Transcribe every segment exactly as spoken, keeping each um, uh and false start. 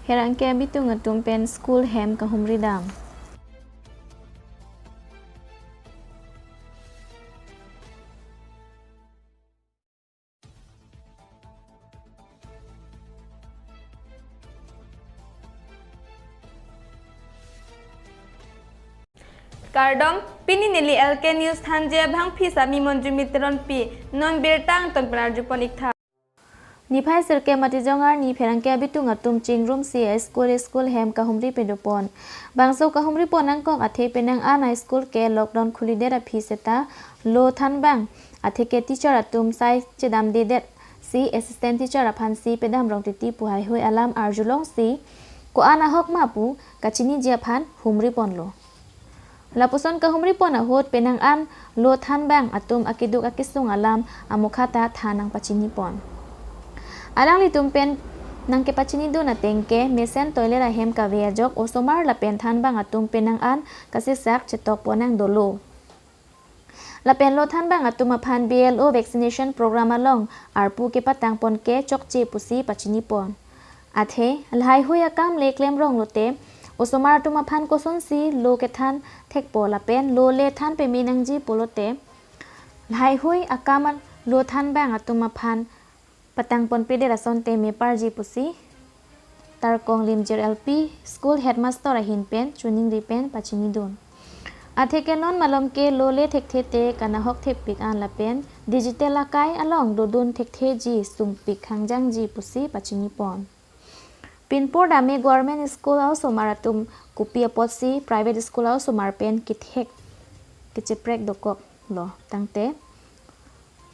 Pherangke abitung atum pen school hem kahumri dam. Kardom, pini neli L K News thanji abangpi sami Monjumi Teronpi, non birta angton pen arjupon iktha. Niphai sirkep Matijong arni pherangke abitung atum chingrumsi a school school hem kahumri pedopon. Bangso kahumripon angkok athe penang an a school ke lockdown khulidet aphi seta lo thanbang atheke teacher atum sai chedamdedet si assistant teacher aphansi pedam rong titi pu haihui alam arjulongsi ko-an ahok ma pu kachiniji aphan humriponlo. Lapuson kahumripon ahut penang an lo thanbang atum akeduk akesung alam amokha ta than nangpachinipon. Alanglitum pen nangkepachinidun ateng ke mesen toilet ahem kave ajok osomar lapen thanbang atum penang an kasesak chetokpon nangdolo. Lapen lo thanbang atum aphan B L O vaccination program along arpu kepatangpon ke chokche pusi pachinipon. Athe, lahaihui akam le klemrong lote, osomar atum aphan kosonsi lo kethan thekpo lapen lo le than peme nangji pulote, lahaihui akam lo thanbang atum aphan patangponpedet asonte meparji pusi Tarkong Limjir L P school headmaster ahin pen choningri pen pachinidun. Atheke non malom ke lo le thekthe te kanahok thepik an lapen digital akai along dodun thektheji sungpik hangjangji pusi pachinipon. Pinpur dame government school a osomar atum kopi apotsi private school a osomar pen kethek kecheprek dokoklo tangte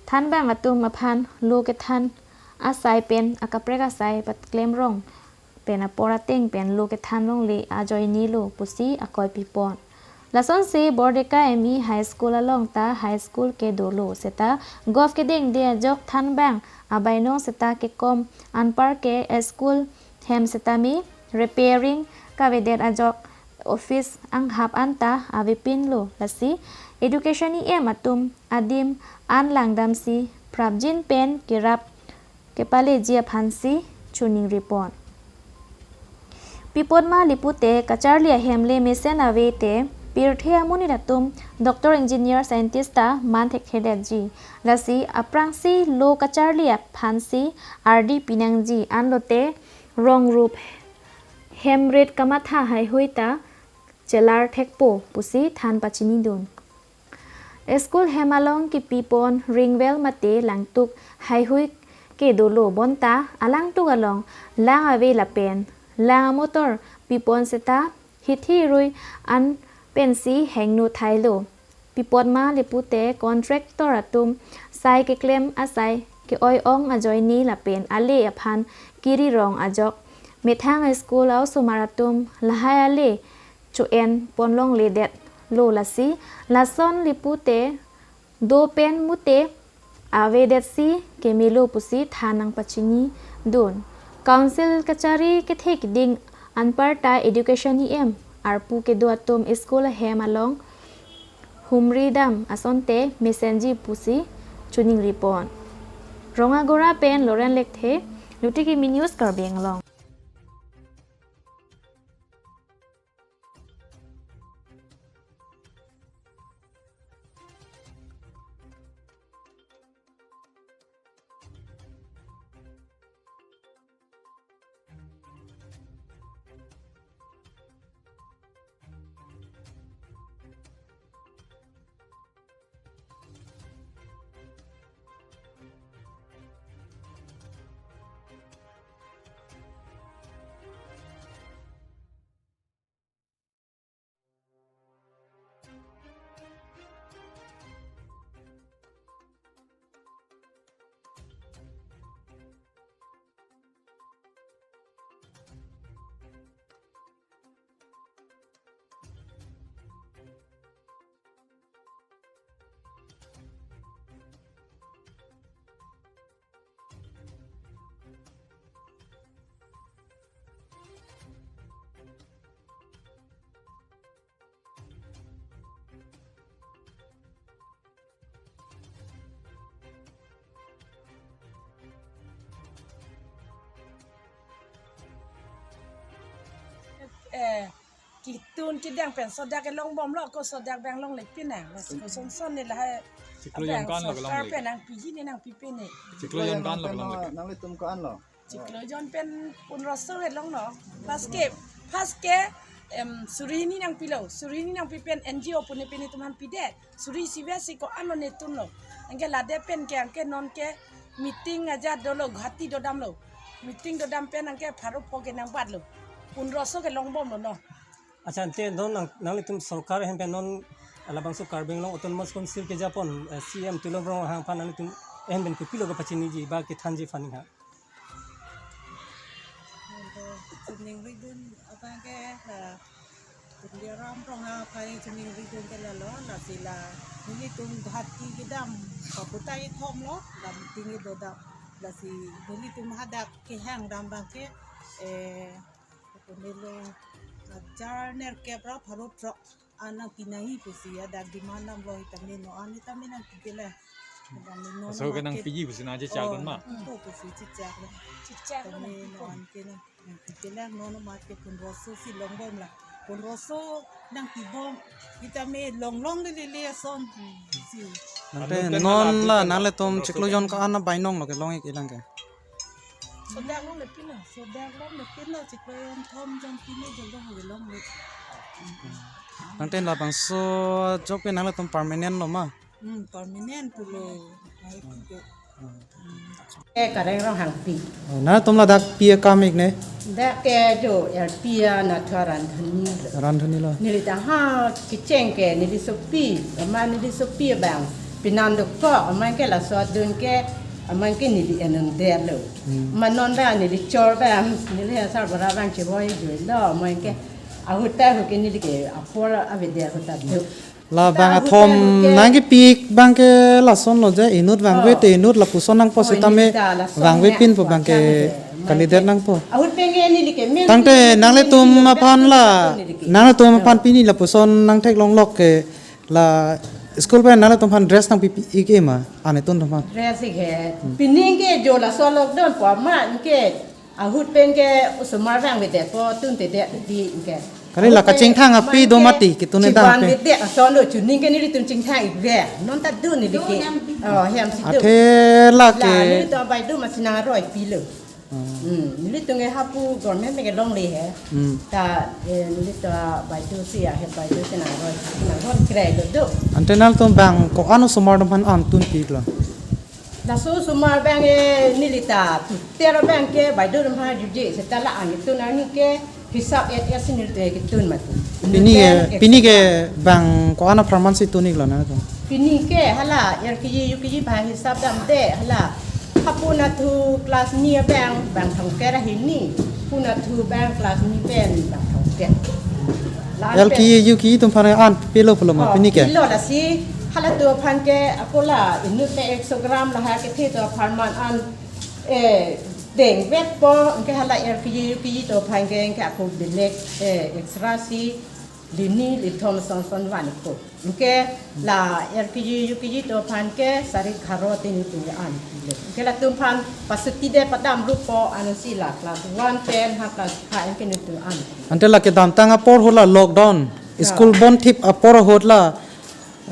thanbang atum aphan lo kethan asai pen akaprek asai patklemrong pen apor ateng pen lo kethan longle ajoinelo pusi akoi pipon. Lasonsi Bordeka M E High School along ta high school ke dolo seta gov kedengde ajok thanbang abainong seta kekom anpar ke school hem setame repairing kavedet ajok office anghap anta avepinlo lasi education E M atum adim an langdamsi prapjin pen kerap kepaleji aphansi choningripon. Pipotma lipute kacharli ahem le mesen ave te pirthe amonit atum doctor, engineer, scientist ta man thekthedetji. Lasi aphrangsi lo kacharli aphansi ardi pinangji anlote rong rup hem rit kamatha haihui ta chelar thekpo pusi than pachinidun. School hem along kipipon ringwell mate langtuk haihui ke dolo bonta alangtuk along lang ave lapen lang amotor pipon seta hithi rui an pensi hengno thailo. Pipotma lipute contractor atum sai keklem asai ke-oi ong ajoine lapen ale aphan kiri rong ajok methang school a osomar atum lahai ale cho-en ponlongledet lo lasi lason lipute do pen mute avedetsi kemelo pusi than nangpachinidun. Council kachari kethe keding anparta education E M arpu kedo atum school ahem along humri dam asonte mesenji pusi choningripon. Rongagora pen Loren Lekthe, Luti Kimi News Karbi Anglong. Eh, kitun kidang pen sodak kelongbomlo, ko sodak abang longle pinang. Mas ko son son ne lahai. Chiklo abang jon ko-an lo sorkar kelongle? Pen nangpiji ne nangpipe ne. Chiklo jon ko-an lo kelongle? Nanglitum ko-an lo? Chiklo jon pen pondroso kelong no. Pas ke, pas ke, em, suri hini nangpilo. Suri hini nangpi pen N G O pu ne pini atum aphan pidet. Suri isi ave si ko-an lo netum lo. Anke ladak pen ke anke non ke meeting ajat dolo, Guwahati dodamlo. Meeting dodam pen anke pharo pho ke nangbatlo. Pondroso kelongbomlo no. Accha, ante non nang, nanglitum sorkar ahin pen non labangso Karbi Anglong Autonomous Council kejapon, eh, C E M Tuliram Ronghang aphan nanglitum ahin pen kopilo kepachiniji ba kethanji aphan ha? Ante chiningridun abang ke, eh, Tuliram Ronghang aphan chiningridun ke lalo, lasi la nelitum Guwahati kedam paputai thomlo, la meeting kedodam, lasi nelitum hadak kehang dam abang ke, eh, Pamelo hajar nerkep ra pharo throk an nangpinangji pusi hadak demand damlo, hitame non an hitame nangpipelo. Hitame non laso ke nangpiji pusi nang je chak don ma? To pusi chechak lo. Chechak lo. Hitame non an ke nangpipelo, non mat ke pondroso si longbomlo. Pondroso nangpibom. Hitame longlongle le ason. Si. Ante non la nanglitum chiklo jon ko-an abang nong lo kelong ik-e lang ke? Sodak longle pinang. Sodak longle pinang, chiklo jon thom jon pini jolo ho longle. Tangte labangso ajok pen nanglitum permanent lo ma? Hmm, permanent pulo. Ai, pulo. Eh, Kareng Ronghangpi. Oh, nangtum ladak pi akam ik ne? Dak ke jo L P a nathu arandhani lo. Arandhani lo. Neli ta ha kecheng ke neli sopi, ama neli sopi abang. Pinan dokok, ama ke laso adun ke, ama ke neli enun der lo. Hmm. Ama non abang neli chor abang, neli ha sarbura abang chevoi joi lo, ama ke ahut ta ahut ke neli ke apor avedet ahut ta do. Labang athom nangkepi ik abang ke lason lo je, inut vangve te inut lapuson nangpo setame vangve pin pu abang ke kalidet nangpo. Ahut pen ke neli ke men. Tangte nanglitum aphan la, nanglitum aphan pini lapuson nangtheklong lok ke la school pen nanglitum aphan dress nangpipi ik-e ma, anuttin atum aphan? Dress ik he. Pini ke jo laso lockdown pu ama ke ahut pen ke osomar vangvedet po tun te det di ke. Kali la kachingthang api do mati ketun dam ke. Chivan vedet ason lo, chuning ke nelitum chingthang ikve. Non ta do neli ke. Oh, hem si do. Athe la ke. La nelitum abaideu masi nangroi pilo. Hmm. Hmm, nelitum ke hapu government pen ke longle he. Hmm. Ta, eh, nelitum abaideu si ahe baideu si nangroi, nangroi kre lo do. Ante nangtum abang ko-an osomar atum aphan an tunpi lo? Laso osomar abang, eh, neli ta tuter abang ke baideu atum aphan juji, seta la anuttin arni ke hisap et et si neli te ketun mati. Pini ke, pini ke abang ko-an apharman si tun ik lo nangtum? Pini ke hala L K G, U K G ba hisap damde, hala hapu nathu class ni abang, bang thomkep ra hini, hapu nathu abang class ni pen bang thomkep. L K G, U K G atum aphan an pilo pulo ma pini ke? Oh, pilo, lasi halatum aphan ke ako la inut pen ekso gram lahai kethe atum apharman an, eh, dengvet po, anke hala L K G, U K G atum aphan ke, anke ako belek, eh, extra si lini lithom son son van ko. Anke la L K G, U K G atum aphan ke sari kharo te nelitum an pilo. Anke latum aphan pasuti de padam rupo ansi la class one pen ha class five anke nelitum an. Ante la kedamtang apor ahut la lockdown, school bon thip apor ahut la,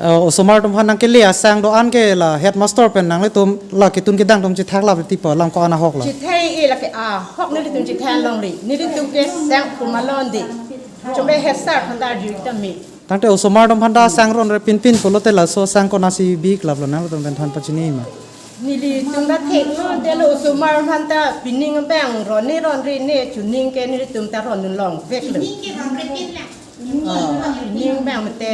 eh, osomar atum aphan nangkele asang do-an ke la headmaster pen nanglitum la ketun kedang atum chethak lap ti po, alam ko-an ahok lo? Chethai-e, la ke ahok nelitum chethai longle. Nelitum ke sang komat lo de. Chome he sar phatar jui tame. Tangte osomar atum aphan ta sang ronre pinpin pulote laso sang konatsi bi ik lap lo, nangtum pen than pachini ma? Nelitum ta thek non te lo, osomar atum aphan ta pining abang ronne ronre ne, chuning ke nelitum ta ron longvek lo. Oh, pining abang mate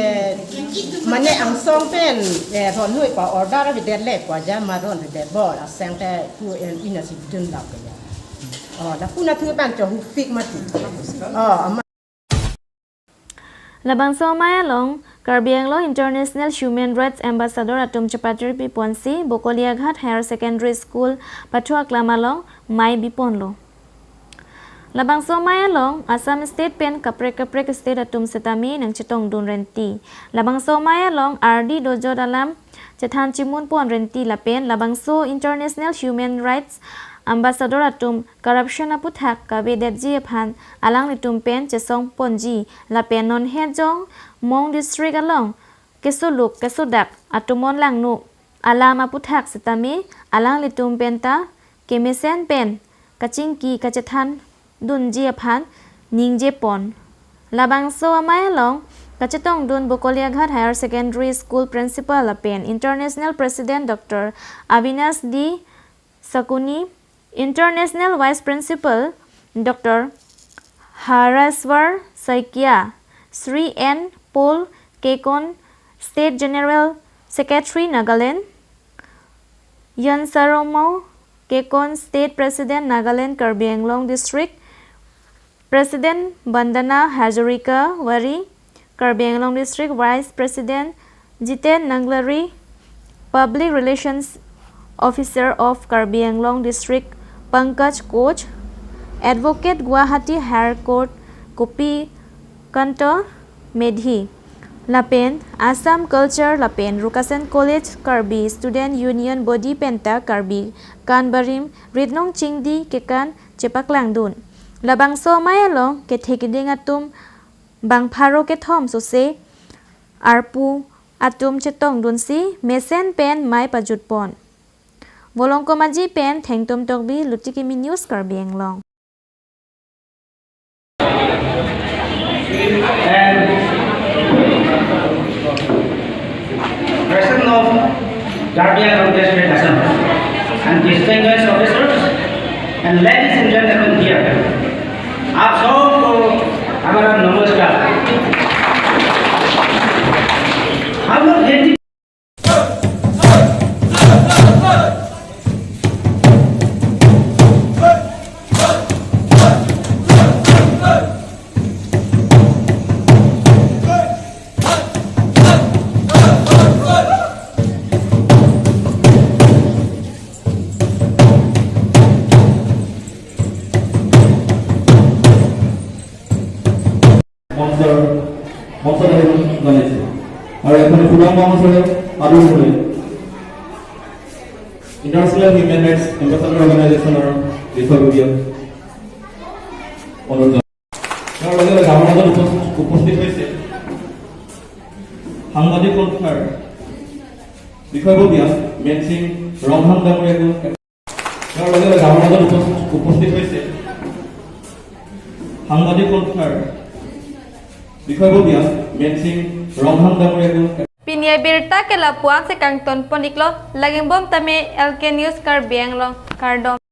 mane angsong pen, eh, ron hui pa order avedet le pa jama ronvedet bor asang te pu en ina si dun lap ya. Oh, la hapu nathu abang cho hupik mati. Oh, ama Labangso amei along Karbi Anglong International Human Rights Ambassador atum chepatiri ponsi Bokoliaghat Higher Secondary School Pathuaklam along mei biponlo. Labangso amei along Assam State pen kaprek kaprek state atum setame nangchetongdun renti. Labangso amei along ardi dojot alam chethan chimun pon renti lapen labangso International Human Rights ambassador atum corruption aputhak kavedetji aphan alanglitum pen chesong ponji lapen non het jong Mon district along kesuluk kesudak atumon langno alam aputhak setame alanglitum penta kemesen pen kachingki kachethan dunji aphan ningje pon. Labangso amei along kachetongdun Bokolia Ghat Higher Secondary School Principal lapen International President Doctor Avinash D Sakuni, International Vice Principal Doctor Haraswar Saikia, Sri N Paul Kekon, State General Secretary Nagaland, Yonsaromo Kekon, State President Nagaland Karbi Anglong District, President Bandana Hazarika Wari, Karbi Anglong District, Vice President Jiten Nanglari, Public Relations Officer of Karbi Anglong District Pankaj Koch, Advocate Guwahati High Court Kopi Kanto Medhi, lapen Assam Culture lapen Rukasen College Karbi Student Union Body penta Karbi Kan Barim Ritnong Chingdi kekan chepaklangdun. Labangso amei along kethe keding atum bang pharo kethom sose arpu atum chetongdunsi mesen pen mei pajutpon. Volongkom Aji pen Thengtum Tokbi, Luti Kimi News, Karbi Anglong. And President of Karbi Anglong District Assam and distinguished officers and ladies and gentlemen here, आप सबको हमारा नमस्कार। हम लोग हिंदी মঞ্চৰ মঞ্চত আহিবলৈ জনাইছো। আৰু এখন ফুলাম মঞ্চৰে আদৰিবলৈ ইণ্টাৰনেশ্যনেল হিউমেন ৰাইটছ এম্বেচাডাৰ অৰ্গেনাইজেশ্যনৰ বিষয়ববীয়া অনুৰোধ জনাইছো। ইয়াৰ লগে লগে আমাৰ মাজত উপস্থিত উপস্থিত হৈছে সাংবাদিক সন্থাৰ বিষয়ববীয়া মেনচিং ৰংহাং ডাঙৰীয়াকো। ইয়াৰ লগে লগে আমাৰ মাজত উপস্থিত উপস্থিত হৈছে সাংবাদিক সন্থাৰ বিষয়ববীয়া মেনচিং ৰংহাং ডাঙৰীয়াকো। Pini abirta ke lapu-an si kangton pon-iklo, lagingbom tame L K News Karbi Anglong, kardom.